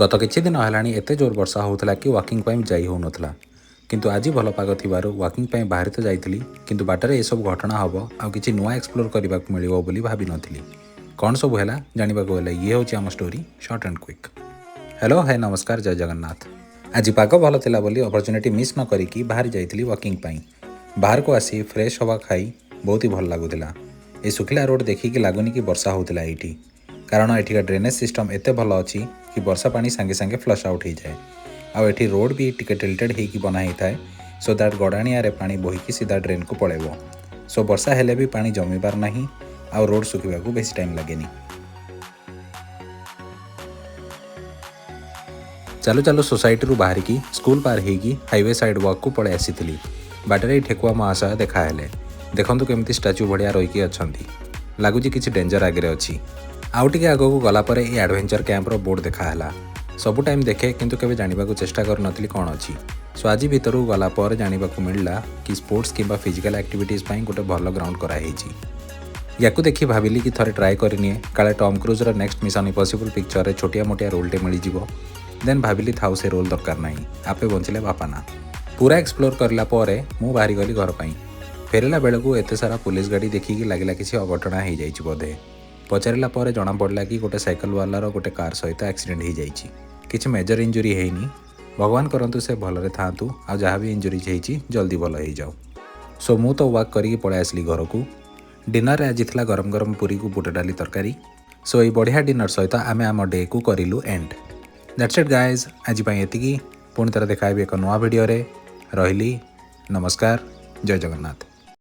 ଗତ କିଛି ଦିନ ହେଲାଣି ଏତେ ଜୋର ବର୍ଷା ହେଉଥିଲା କି ୱାକିଂ ପାଇଁ ଯାଇ ହେଉନଥିଲା। କିନ୍ତୁ ଆଜି ଭଲ ପାଗ ଥିବାରୁ ୱାକିଂ ପାଇଁ ବାହାରି ତ ଯାଇଥିଲି, କିନ୍ତୁ ବାଟରେ ଏସବୁ ଘଟଣା ହେବ ଆଉ କିଛି ନୂଆ ଏକ୍ସପ୍ଲୋର କରିବାକୁ ମିଳିବ ବୋଲି ଭାବିନଥିଲି। କ'ଣ ସବୁ ହେଲା ଜାଣିବାକୁ ହେଲେ ଇଏ ହେଉଛି ଆମ story, short and quick. Hello, hi, ନମସ୍କାର, ଜୟ ଜଗନ୍ନାଥ। ଆଜି ପାଗ ଭଲ ଥିଲା ବୋଲି ଅପରଚ୍ୟୁନିଟି ମିସ୍ ନ କରିକି ବାହାରି ଯାଇଥିଲି ୱାକିଂ ପାଇଁ। ବାହାରକୁ ଆସି ଫ୍ରେଶ୍ ହୱା ଖାଇ ବହୁତ ହି ଭଲ ଲାଗୁଥିଲା। ଏ ଶୁଖିଲା ରୋଡ଼ ଦେଖିକି ଲାଗୁନି କି ବର୍ଷା ହେଉଥିଲା ଏଇଠି, କାରଣ ଏଠିକା ଡ୍ରେନେଜ୍ ସିଷ୍ଟମ୍ ଏତେ ଭଲ ଅଛି କି ବର୍ଷା ପାଣି ସାଙ୍ଗେ ସାଙ୍ଗେ ଫ୍ଲସ୍ ଆଉଟ୍ ହେଇଯାଏ। ଆଉ ଏଠି ରୋଡ଼ ବି ଟିକେ ଟିଲ୍ଟେଡ୍ ହେଇକି ବନା ହେଇଥାଏ, ସୋ that ଗଡ଼ାଣିଆରେ ପାଣି ବୋହିକି ସିଧା ଡ୍ରେନ୍କୁ ପଳେଇବ। ସୋ ବର୍ଷା ହେଲେ ବି ପାଣି ଜମିବାର ନାହିଁ ଆଉ ରୋଡ଼ ଶୁଖିବାକୁ ବେଶୀ ଟାଇମ୍ ଲାଗେନି। ଚାଲୁ ଚାଲୁ ସୋସାଇଟିରୁ ବାହାରିକି ସ୍କୁଲ ପାର ହେଇକି ହାଇୱେ ସାଇଡ଼୍ ୱାକ୍କୁ ପଳେଇ ଆସିଥିଲି। ବାଟରେ ଏଇ ଠେକୁଆ ମହାଶୟ ଦେଖା ହେଲେ। ଦେଖନ୍ତୁ କେମିତି ଷ୍ଟାଚ୍ୟୁ ଭଳିଆ ରହିକି ଅଛନ୍ତି। ଲାଗୁଛି କିଛି ଡେଞ୍ଜର ଆଗରେ ଅଛି। ଆଉ ଟିକେ ଆଗକୁ ଗଲା ପରେ ଏଇ ଆଡ଼ଭେଞ୍ଚର କ୍ୟାମ୍ପର ବୋର୍ଡ଼ ଦେଖା ହେଲା। ସବୁ ଟାଇମ୍ ଦେଖେ, କିନ୍ତୁ କେବେ ଜାଣିବାକୁ ଚେଷ୍ଟା କରିନଥିଲି କ'ଣ ଅଛି। ସୋ ଆଜି ଭିତରକୁ ଗଲା ପରେ ଜାଣିବାକୁ ମିଳିଲା କି ସ୍ପୋର୍ଟସ୍ କିମ୍ବା ଫିଜିକାଲ୍ ଆକ୍ଟିଭିଟିଜ୍ ପାଇଁ ଗୋଟେ ଭଲ ଗ୍ରାଉଣ୍ଡ କରାହେଇଛି। ୟାକୁ ଦେଖି ଭାବିଲି କି ଥରେ ଟ୍ରାଏ କରିନିଏ, କାଳେ ଟମ୍ କ୍ରୁଜ୍ର ନେକ୍ସଟ ମିଶନ୍ ଇମ୍ପସିବଲ୍ ପିକ୍ଚରରେ ଛୋଟିଆ ମୋଟିଆ ରୋଲ୍ଟେ ମିଳିଯିବ। ଦେନ୍ ଭାବିଲି ଥାଉ, ସେ ରୋଲ୍ ଦରକାର ନାହିଁ, ଆପେ ବଞ୍ଚିଲେ ବାପା ନା। ପୁରା ଏକ୍ସପ୍ଲୋର କରିଲା ପରେ ମୁଁ ବାହାରିଗଲି ଘର ପାଇଁ। ଫେରିଲା ବେଳକୁ ଏତେ ସାରା ପୋଲିସ ଗାଡ଼ି ଦେଖିକି ଲାଗିଲା କିଛି ଅଘଟଣା ହେଇଯାଇଛି ବୋଧେ। ପଚାରିଲା ପରେ ଜଣାପଡ଼ିଲା କି ଗୋଟେ ସାଇକେଲ ବାଲାର ଗୋଟେ କାର୍ ସହିତ ଆକ୍ସିଡେଣ୍ଟ ହେଇଯାଇଛି। କିଛି ମେଜର ଇଞ୍ଜୁରି ହେଇନି। ଭଗବାନ କରନ୍ତୁ ସେ ଭଲରେ ଥାଆନ୍ତୁ ଆଉ ଯାହା ବି ଇଞ୍ଜୁରିଜ୍ ହେଇଛି ଜଲ୍ଦି ଭଲ ହେଇଯାଉ। ସୋ ମୁଁ ତ ୱାକ୍ କରିକି ପଳେଇ ଆସିଲି ଘରକୁ। ଡିନରରେ ଆଜି ଥିଲା ଗରମ ଗରମ ପୁରୀକୁ ବୁଟ ଡାଲି ତରକାରୀ। ସୋ ଏଇ ବଢ଼ିଆ ଡିନର ସହିତ ଆମେ ଆମ ଡେକୁ କରିଲୁ ଏଣ୍ଡ। That's it, guys. ଆଜି ପାଇଁ ଏତିକି। ପୁଣି ଥରେ ଦେଖା ହେବି ଏକ ନୂଆ ଭିଡ଼ିଓରେ। ରହିଲି, ନମସ୍କାର, ଜୟ ଜଗନ୍ନାଥ।